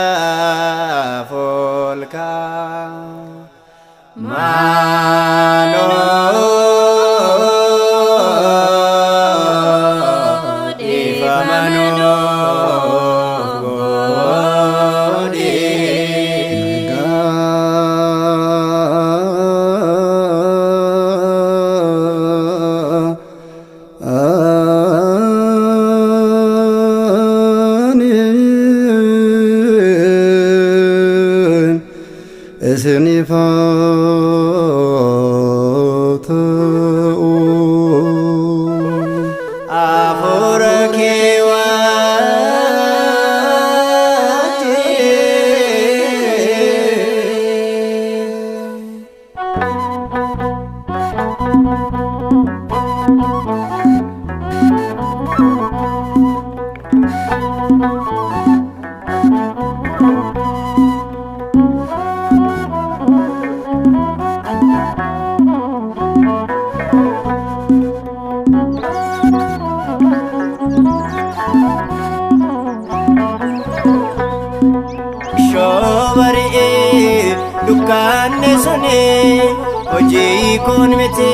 Kadhannaaf ol ka'a. Maaloo dhiifama nuuf godhi. Isiniif haa ta'u. Hafuura kee wajjin. Shoo bari'ee dukkanni suni hojii kun miti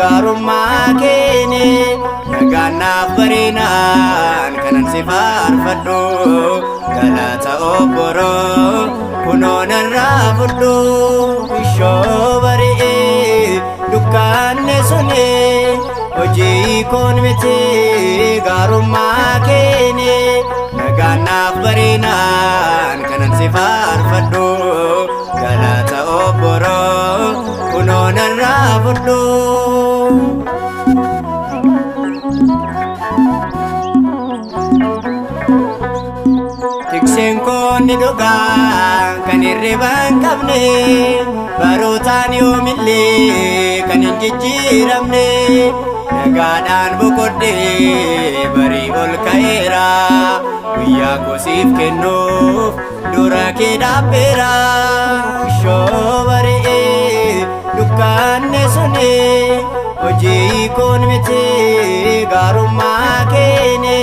gaarummaa keeni nagaan naaf barinaan kanan si faarfadhu galata obboroo kunoo narraa fudhu. Shoo bari'ee dukkanni suni hojii kun miti gaarummaa keeni nagaan naaf barinaan kanan si faarfadhu galata obboroo kunoo narraa fudhu. Tikseen koo ni dhugaa kan hirriba hin qabne, barootaan yoomillee kan hin jijjiiramne. Nagaadhaan boqodhee barii ol ka'eera, guyyaa koo siif kennuuf dura kee dhaabbeera. Shoo bari'ee dukkanni suni hojii koon miti gaarummaa keeni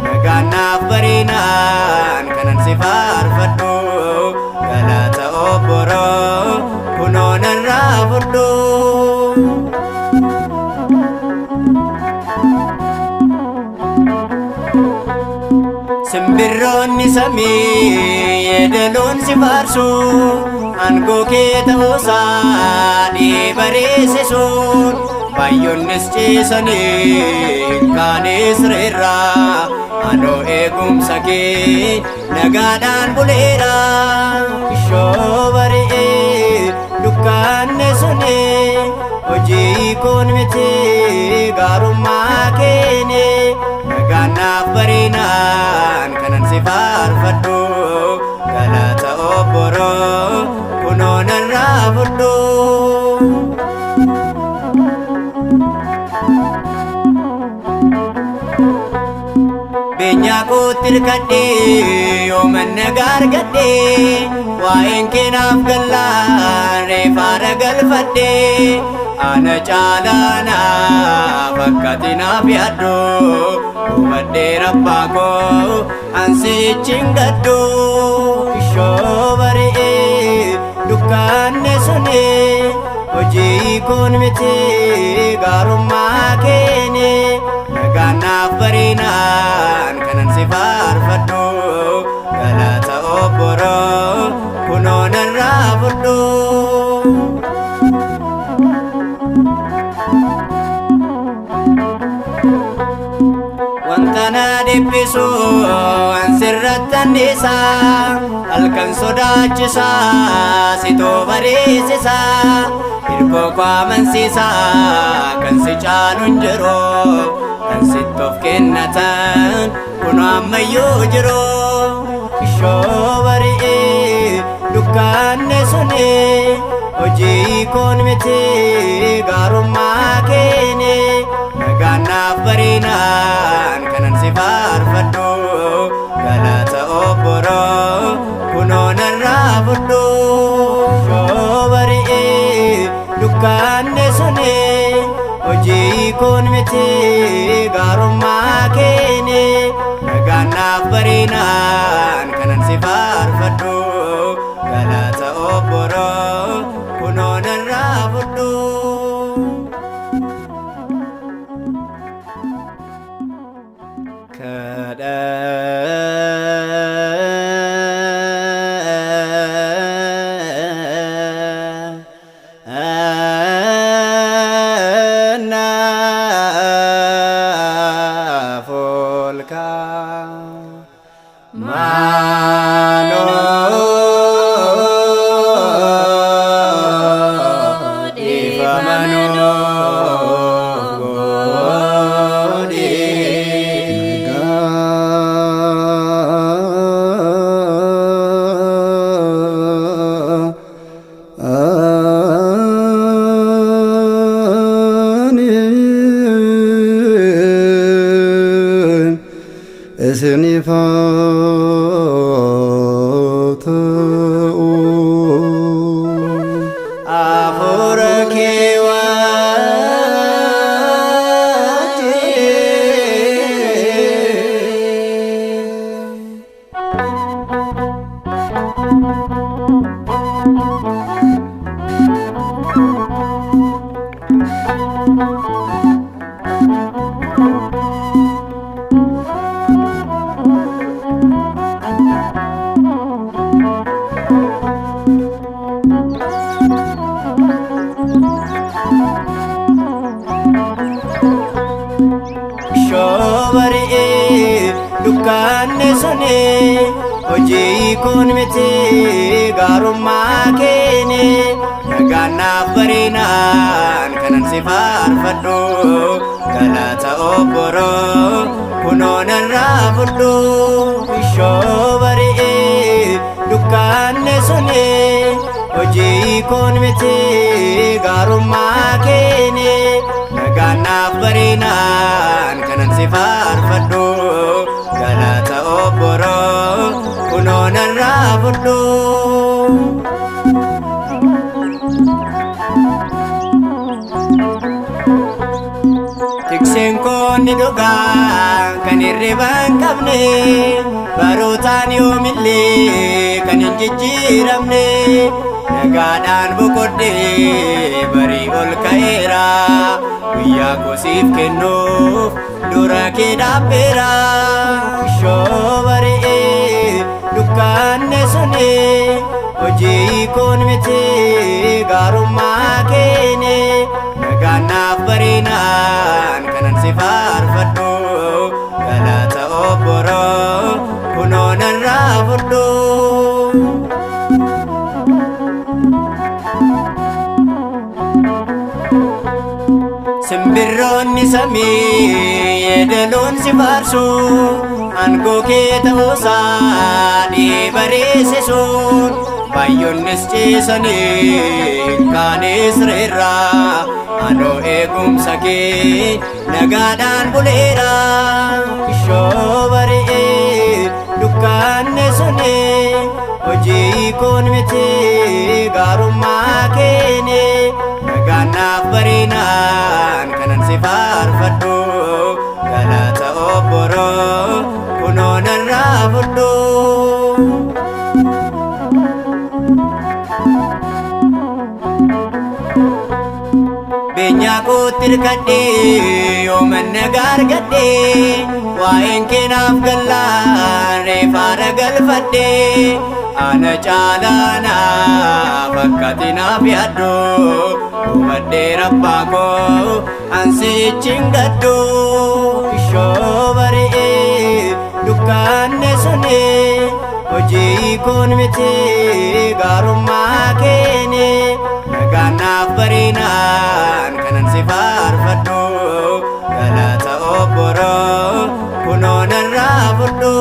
nagaan naaf barinaan kanan si faarfadhu galata obboroo kunoo narraa fudhu. Simbirroonni samii yeedaloon si faarsu, aangoo kee ta'uusaa dhihee bareessisuun. Baay'oonnis ciisanii hin kaanes reerraa, anoo eegumsa kee nagaadhaan buleera. Shoo bari'ee dukkanni suni hojii koon miti gaarummaa keeni nagaan naaf barinaan kanan si faarfadhu galata obboroo kunoo narraa fudhu. Beenyaa kootti hirkadhee yooman nagaa argadhee, waa'een keenaaf gallaan reefaara galfadhee. Ana caalaanaaf akkati naaf yaaddu hubadhee, rabbaa koo ansichi hin gaddu. Shoo bari'ee dukkanni suni hojii koon miti gaarummaa keeni nagaan naaf barinaan kanan si faarfadhu galata obboroo kunoo narraa fudhu. Wanta na dhiphisu an sirratti anniisa, halkan sodaachisa sitoo bareessisa. Hirkoo koo amansiisa kan si caalu hin jiru, kan sitti of kennatan kunoo ammayyuu jiru. Shoo bari'ee dukkanni suni hojii koon miti gaarummaa keeni nagaan naaf barinaan kanan si faarfadhu galata obboroo kunoo narraa fudhu. Dukkanni suni hojii koon miti gaarummaa keeni nagaan naaf barinaan kanan si faarfadhu galata obboroo kunoo narraa fudhu. Kadhannaa foolkaa maaloo dhiifama nuuf godhi. Isiniif haa ta'u. Hafuura kee wajjin. Shoobaree dukkanni suni hojii koon miti gaarummaa keeni nagaan naaf barinaan kanan si faarfadhu galata obboroo kunoo narraa fudhu. Shoobaree dukkanni suni hojii koon miti gaarummaa keeni nagaan naaf barinaan kanan si faarfadhu galata obboroo kunoo narraa fudhu. Tikseen koo ni dhugaa kan hirriba hin qabne barootaan yoomillee kan hin jijjiiramne nagaadhaan boqodhee barii ol ka'eera guyyaa kosiif kennuuf dura kee dhaabbeera. Shoobaree dukkanni suni hojii koon miti gaarummaa keeni nagaan naaf barinaan kanan si faarfadhu galata obboroo kunoo narraa fudhu. Simbirroonni samii yeedaloon si faarsu aangoo kee ta'uusaa dhihee bareessisuun baay'oonnis ciisanii hin kaanes reerra anoo eegumsa kee nagaadhaan buleera. Shoobaree dukkanni suni hojii koon miti gaarummaa keeni nagaan naaf barinaan kanan si faarfadhu galata obboroo kunoo narraa fudhu. Beenyaa kootti hirkadhee yooman nagaa argadhee waa'een keenaaf gallaan reefaara galfadhee ana caalaanaaf akkati naaf yaaddu hubadhee rabbaa koo ansichi hin gaddu. Shoobaree dukkanni suni hojii koon miti gaarummaa keeni nagaan naaf barinaan kanan si faarfadhu galata obboroo kunoo narraa fudhu.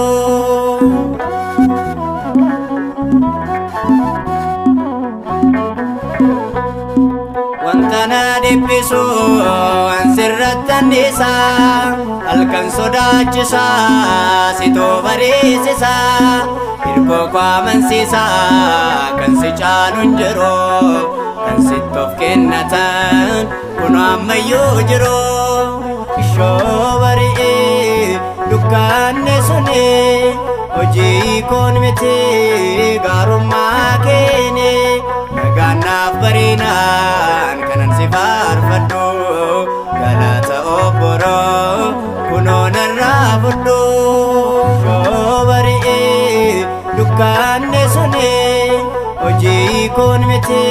Wanta na dhiphisu an sirratti anniisa halkan sodaachisa sitoo bareessisa hirkoo koo amansiisa kan si caalu hin jiru kan Kan sitti of kennatan kunoo ammayyuu jiru. Ishoo bari'ee dukkaanni suni hojii koon miti, gaarummaa keeni. Nagaannaaf barinaan kanan si faarfadhu, galata obboroo kunoo narraa fudhu. Ishoo bari'ee dukkaanni suni hojii koon miti,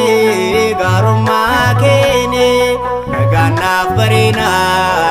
gaarummaa keeni. Nagaannaaf barinaan.